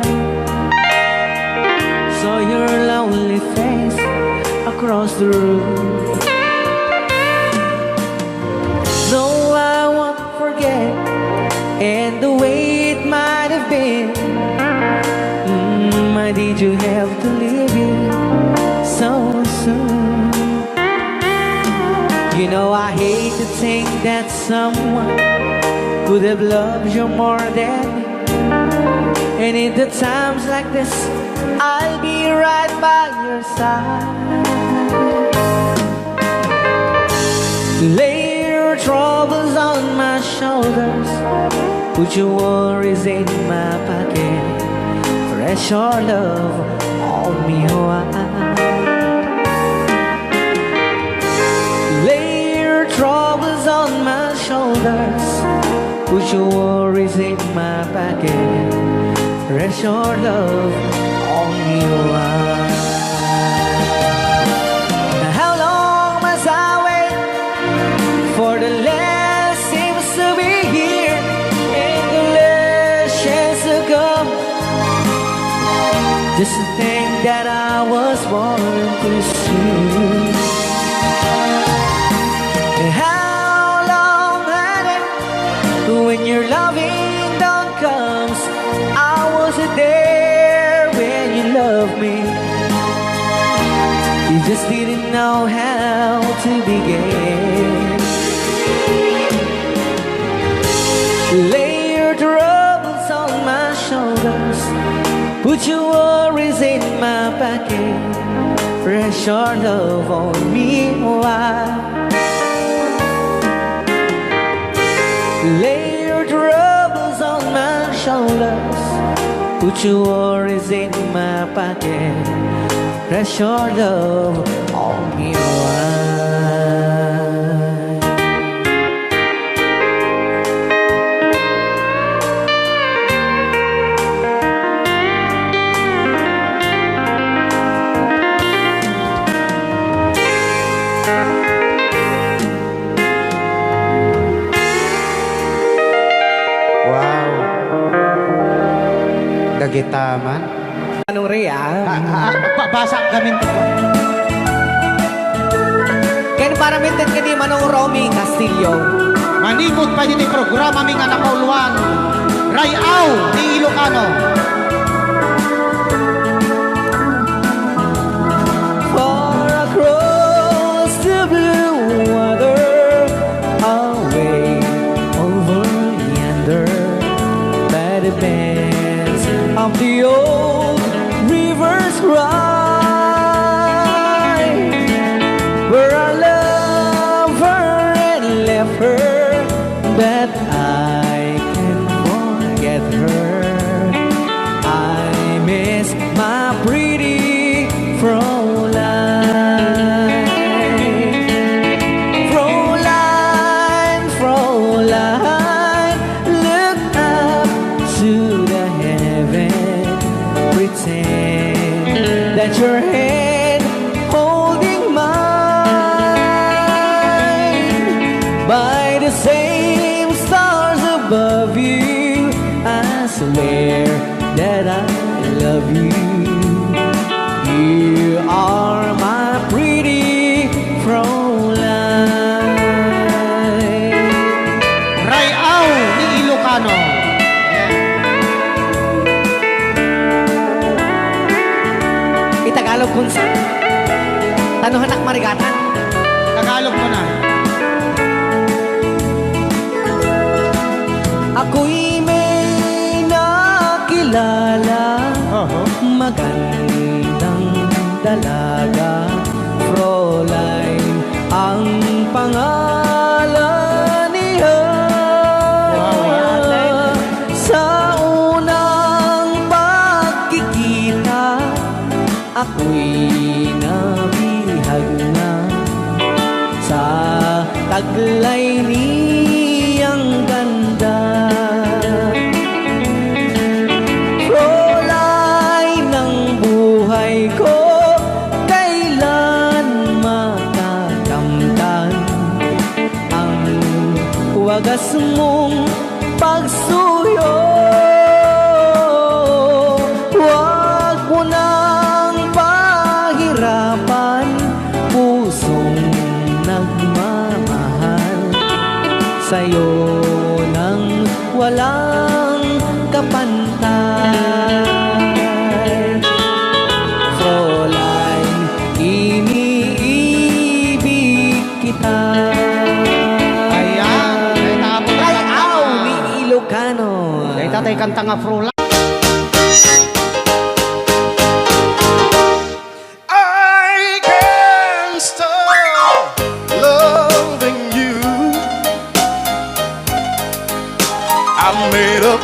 Saw your lovely face across the room. No, I won't forget, and the way it might have been. Mm, why did you have to leave it so soon? You know, I hate to think that someone could have loved you more than me. And in the times like this, I'll be right by your side. Lay your troubles on my shoulders, put your worries in my pocket. Rest your love on me, why? Lay your troubles on my shoulders, put your worries in my pocket. Rest your love on me, why? How long must I wait for the last seems to be here and the last chance to come? This is the thing that I was born to see. How long had it when your loving dawn comes? I wasn't there when you loved me. You just didn't know how to begin. Lay your troubles on my shoulders, put your worries in my pocket. Rest your love on me, why? Lay your troubles on my shoulders, put your worries in my pocket. Rest your love on me, why? Kita man. Manong Ray, ah. Ah, ah, pa-, basa kami. Ken para minted kadi Manong Romy Castillo. Manipud pay ditoy programami nga napauluan, Ray-aw ni Ilocano. Far across the blue water, away over yonder, by the bends of the old river's cry, where I love her and left her, but I can't forget her. I miss my pretty Fräulein. Fräulein, Fräulein, look up to the heaven. Pretend that your hand holding mine by the same stars above you. I swear that I love you. You are my pretty Fräulein. Ray-aw ni Ilocano. Itagalog kunsa. Tano hanak marigatan. Tagalog mo na. Ako'y may nakilala, Aha. magandang dalaga, Fräulein ang pangalan niya. Wow. Sa unang pagkikita, ako'y nabihag na sa taglay niyang ganda. Fräulein ng buhay ko, kailan matakamtan ang wagas mong pagsuyo? Huwag mo nang pahirapan, pusong nagmamahal, sa'yo nang walang kapantay. Fräulein, iniibig kita. Ayan, kay Tatay Ray-aw ni Ilocano. Kay Tatay Kanta nga Fräulein. I can't stop loving you. I made up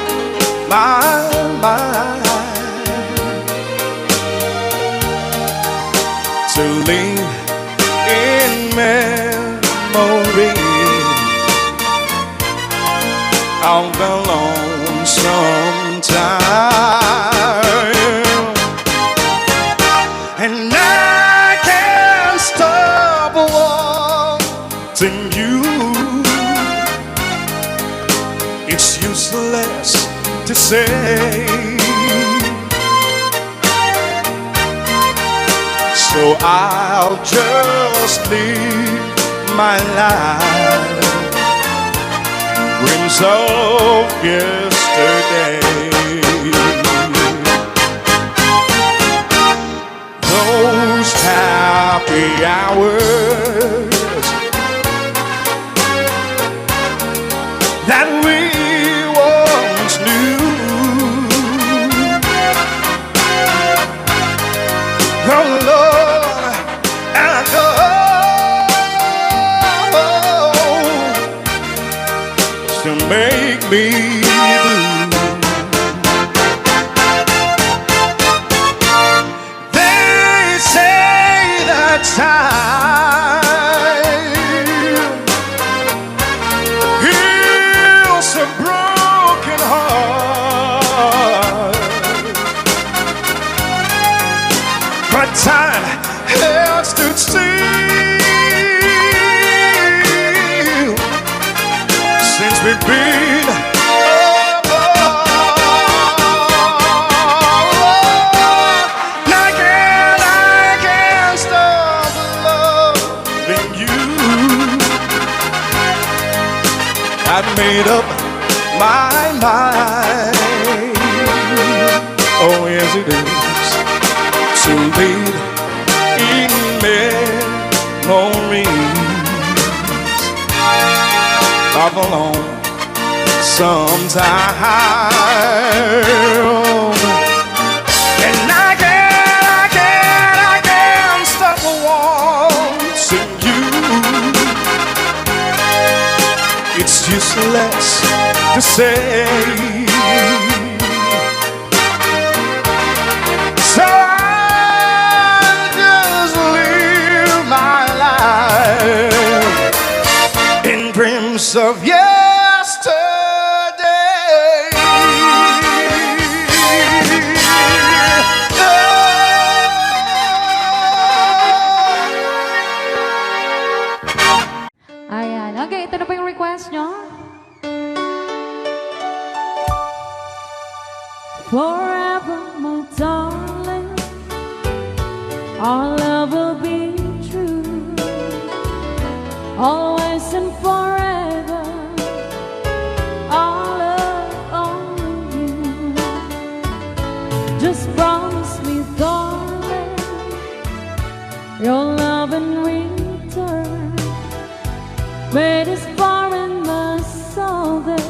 my mind to live in memory of the lonesome time. And I can't stop wanting you. It's useless to say. So I'll just live my life. Dreams of yesterday. Those happy hours that we once knew. Gone long ago, still make me blue. They say that time heals a broken heart, but time has stood still since we've been apart. of my mind. Oh, yes, it is. So live in memories of a long sometime. And I can't, I can't, I can't stop wanting you. It's useless to say. So I'll just live my life in dreams of yesterday. Ayan. Okay, ito na po yung request nyo. Forever, my darling, our love will be true. Always and forever, our love only you. Just promise me, darling, your love in return. May this foreign must solve it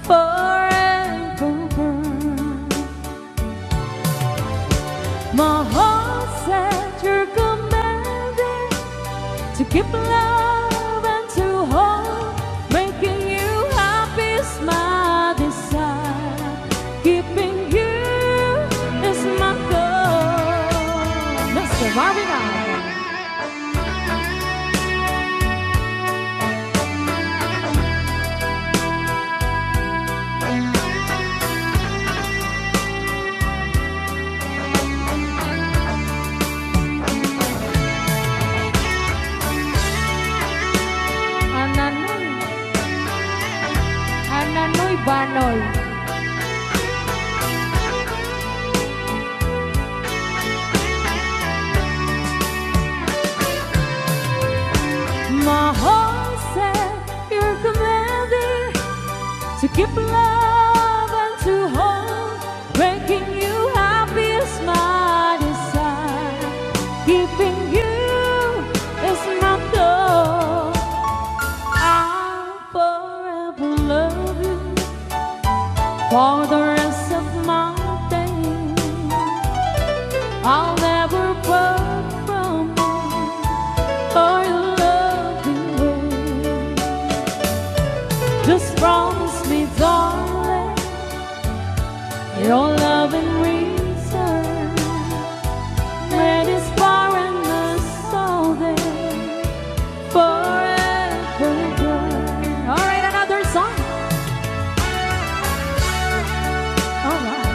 forever burn. My heart said you're commanding to keep love and to hold. Making you happy is my desire. Keeping you is my goal. Mister Marvin Alban. Ananoy. Ananoy Banoy. My heart said you're commanding to keep love and to hold. Making you happy is my desire. Keeping you is my goal. I'll forever love you for the rest of my days. I'll never part from you or your loving ways. Just promise me, darling, your love in return. May this foreign must solve it forever burn. All right, another song. All right.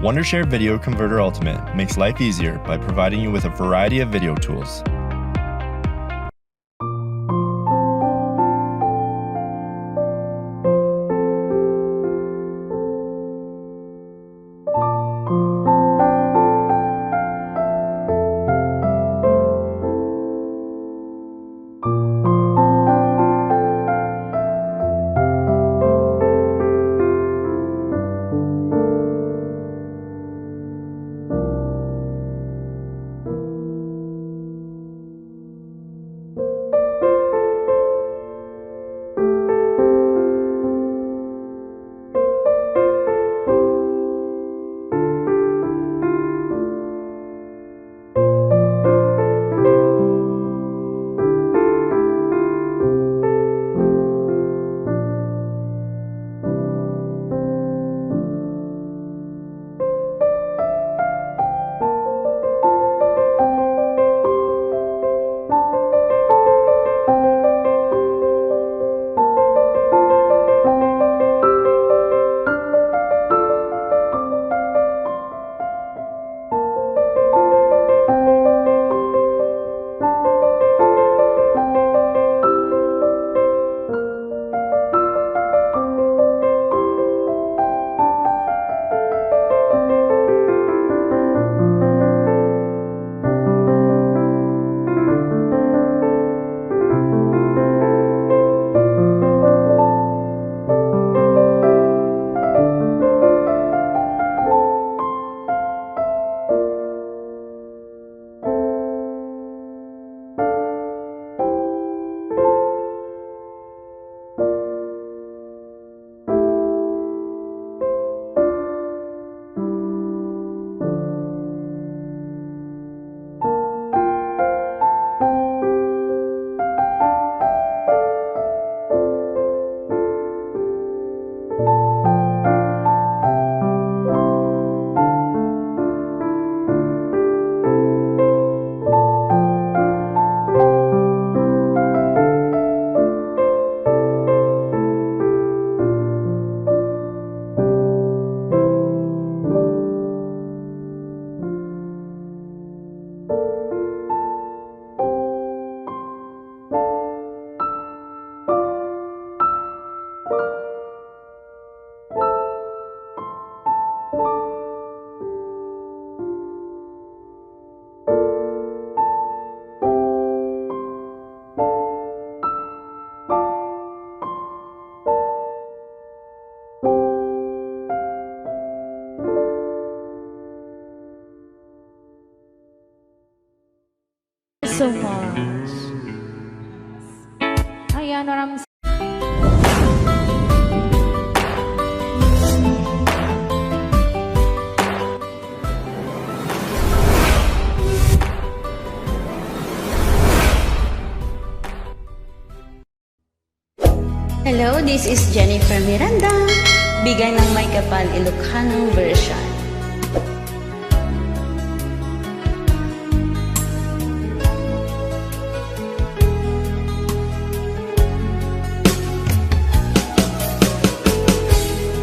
Wondershare Video Converter Ultimate makes life easier by providing you with a variety of video tools. So much. Ayan, maraming Hello, this is Jennifer Miranda. Bigay ng Maykapal Ilocano version.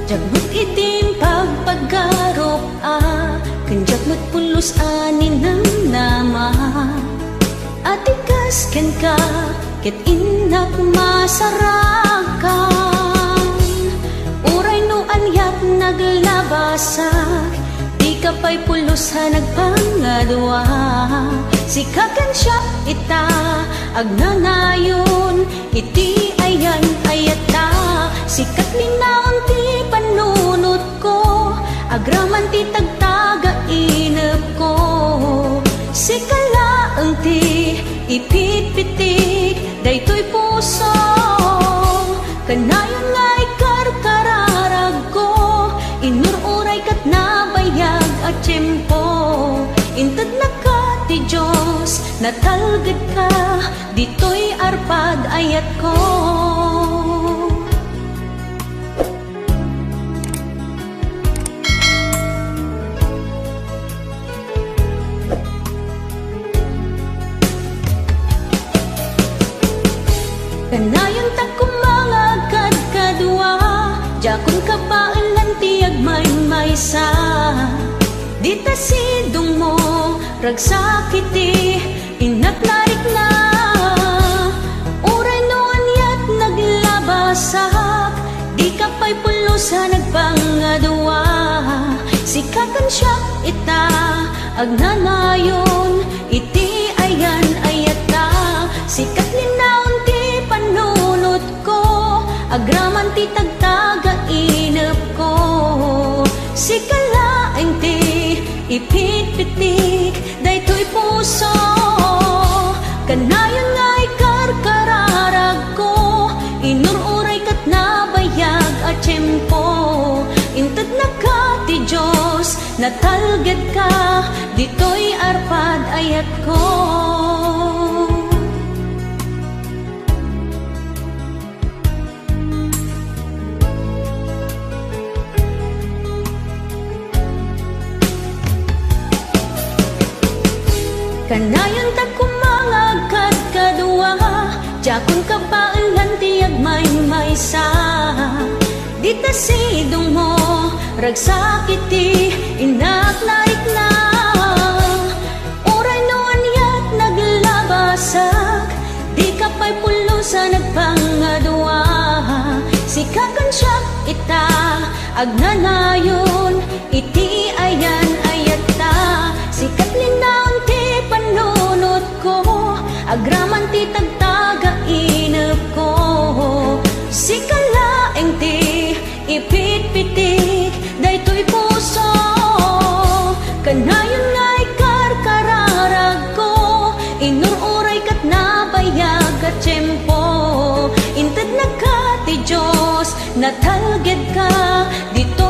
Diak met idim pagpagarup a, ken diak met pulos a ninamnama. Atikas kenka, ket innak masarakan. Uray no aniak naglabasak, dika pay pulos a nagpangadua. Sika ken siak ita, agnanayon iti ayan-ayatta. Sika ti linaon ti pannunot ko, agraman ti tagtaga inepko. Sika laeng ti ipitpitik daytoy puso. Kanayon nga ikarkararagko, inur-uray ket nabayag a tiempo. Intednaka ti Dios, natalgedka, ditoy arpad ayatko. Kanayon ta koma nga agkadkadua, diakon kabaelan ti agmaymaysa. Dita sidongmo, ragsak iti innak narikna. Uray no aniat naglabasak, dika pay pulos a nagpangadua. Sika ken siak ita, agnanayon iti ayan-ayatta. Sika linnaon ti panunot ko, agraman ti tagtaga inepko. Sika laeng ti ipitpitik daytoy puso. Kanayon nga ikarkararagko, inur-uray ket nabayag a tiempo. Intednaka ti Dios, natalgedka, ditoy arpad ayatko. Kanayon ta koma nga agkadkadua, diakon kabaelan ti agmaymaysa. Dita sidongmo, ragsak iti innak narikna. Uray no aniat naglabasak, dika pay pulos a nagpangadua. Sika ken siak ita, agnanayon iti ayan-ayatta. Sika linnaon ti panunotko, agraman ti tagtaga inepko. Sika laeng ti ipitpitik daytoy puso. Kanayon nga ikarkararagko, inur-uray ket nabayag a tiempo. Intednaka ti Dios, natalgedka, ditoy